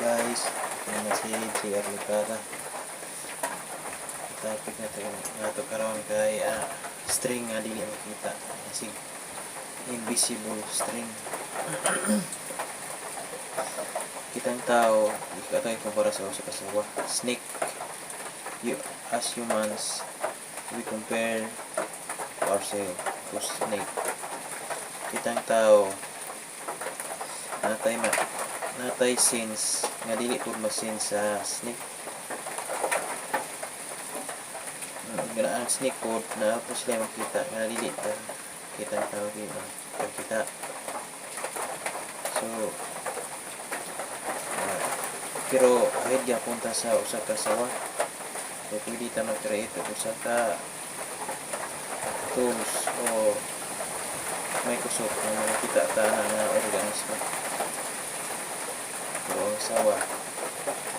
Guys, ito na si JR Lucada. Topic nato karon kay string nga dili makita. Si invisible string. Kitang tao, atong ikumpara sa usa ka sawa. Snake. You, as humans, we compare ourselves to snake. Kitang tao, natay sense nga dili pud ma-sense sa snake. Nga ang snake pod na po sila makita nga dili ta kitang tao di makita. So pero ahead gyapon ta sa usa ka sawa. So pwede ta mag-create og usa ka tools o microscope nga makita ta na nga organismo. Pero ang sawa,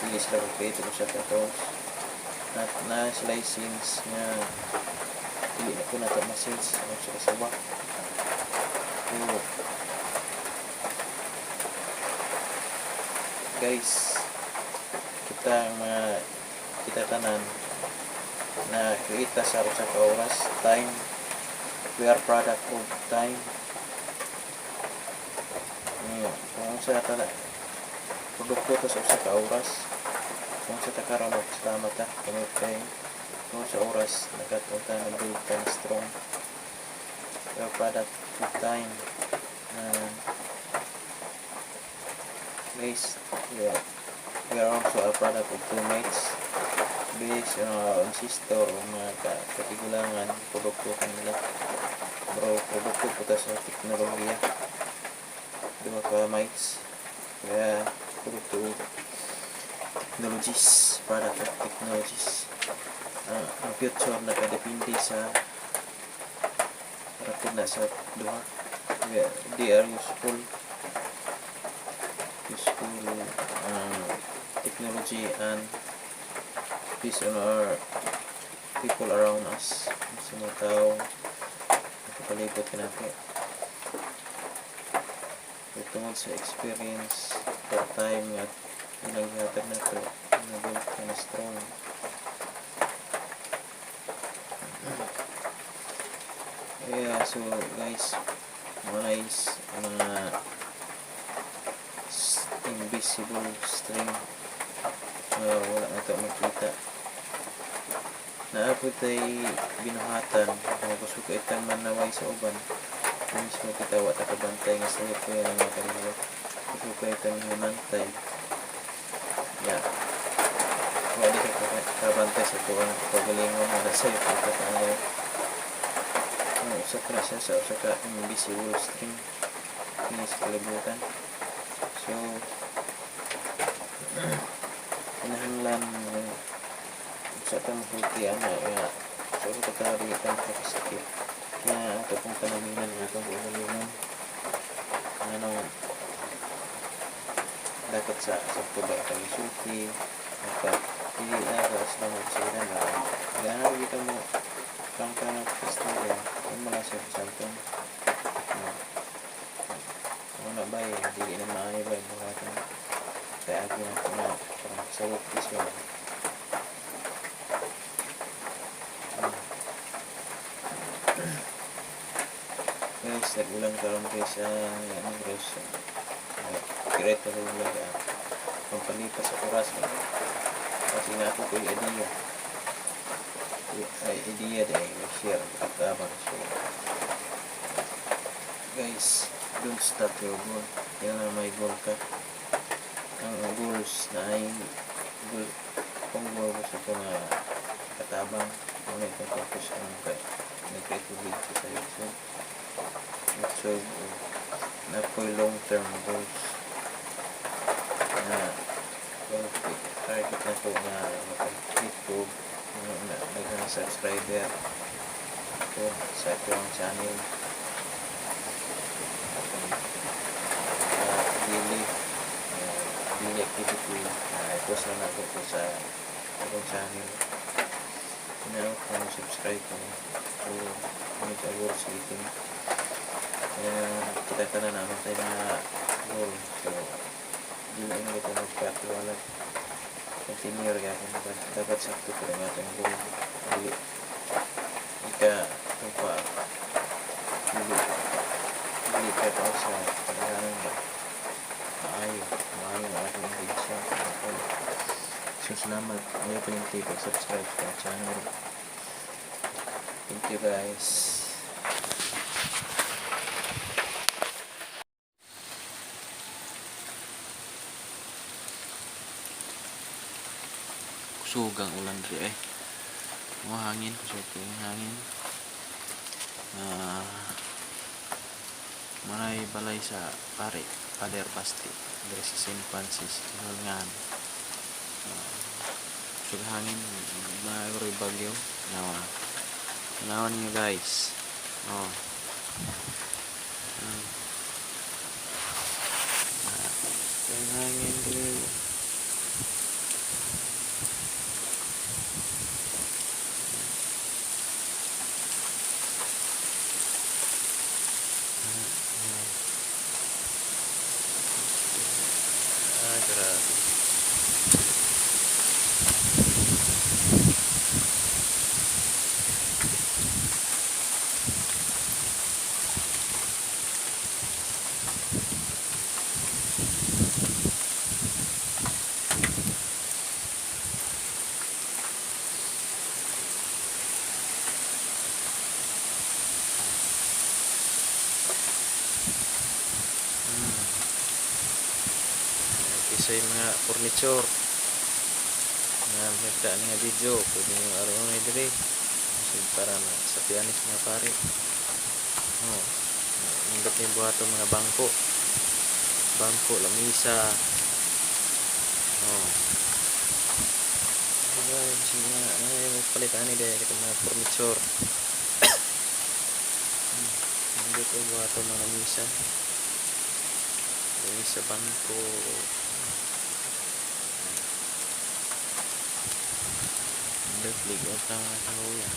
dili sila mag-create og usa ka tools. Na sila sense nga dili na po nato ma-sense ang usa ka sawa. So, guys, kita ang mga kita tanan na create ta sa usa ka oras, time. We are product of time. Kung sa ta produkto ta sa usa ka oras, kung sa ta karon, salamat ta tungod kay kung sa oras nakatunta na build ta na strong. We are product of time. Guys, we are also a product of two mates based on our ancestor o mga katigulangan, produkto kanila, bro. Produkto po ta sa teknolohiya, duha ka mites, kaya produkto technologies, product of technologies. Ang future nakadepende sa rapid na sa duha. They are useful useful technology and based on our people around us, sa mga tao nakapalibot kanato. So, tungod sa experience per time nga ilang gihatag nato, na-build ka na strong. Yeah, so guys, mga is mga invisible string nga wala na ito makita. Naa po tay binuhatan kung gusto ka itang manaway sa uban. Kung mismo kita wa ta kabantay nga sayop ko yan ang mga kaliwat. Gusto ka itang himantay. Yeah. Wa di ka kabantay sa tuang pagalingon nga sayop ka tayo. Ang usa ka na siya sa usa ka invisible string kini sa kalibutan. So, kinahanglan sa ta mahulti ana nga sa usa ka tao dili ta makakasakit. Kaya ato pong kanaminan nga atong kaugalingon. Ano dapat sa ba kag isulti maka dili na ka sila magsiran na gana kita mo prangka ng istorya kung mga sa samtong na ba eh, dili na maayo ba buhatan kaya agi na ko na parang sawok this one. Guys, nag-ulan karon guys sa Negros. Create na vlog pampalipas sa oras kasi na ako ko yung idea ay idea dahil share at tabang. So guys, don't stop your goal. Kailangan may goal ka. Ang goals na ay goal, kung goal gusto ko nga katabang mo na itong purpose ang kay nag-create ko video sa YouTube YouTube na po long term goals na kung target na ko nga maka-hit ko na daghang subscriber ko sa akong channel. Daily activity i-post lang ako ko sa akong channel now. Kung subscribe ko, so ano sa goal setting, kaya kita ka na naman tayo mga goal. So Dili ang kita magkatiwala. Continue ra gyapon, dapat sakto pud ang atong goal. Dili ika tumpa, dili dili ka pa sa paghanan ba. Maayo, maayo ang atong intensyon. Okay. So salamat. Ayaw palimti pag-subscribe sa channel. Thank you, guys. Kusugang ulan diri eh. Mga hangin, kusog kay hangin. Ah, maray balay sa pare, Pader Basti, diri sa St. Francis, Hinulngan. Kusog hangin, maayo bagyo. Nawa. Tanawan niyo, guys. Oh. Ah, ang hangin diri. Ah, grabe. Okay, sa mga furniture nga makita ni nga video, pwede nyo araw na diri kasi para na sa pianist mga pare. Oh, nindot ni buhaton mga bangko, bangko, lamisa. Oh, diba sige nga, ay magpalit ani dahil itong mga furniture. Nindot og buhaton mga lamisa, lamisa, bangko. Nindot ligot ang mga kahuyan.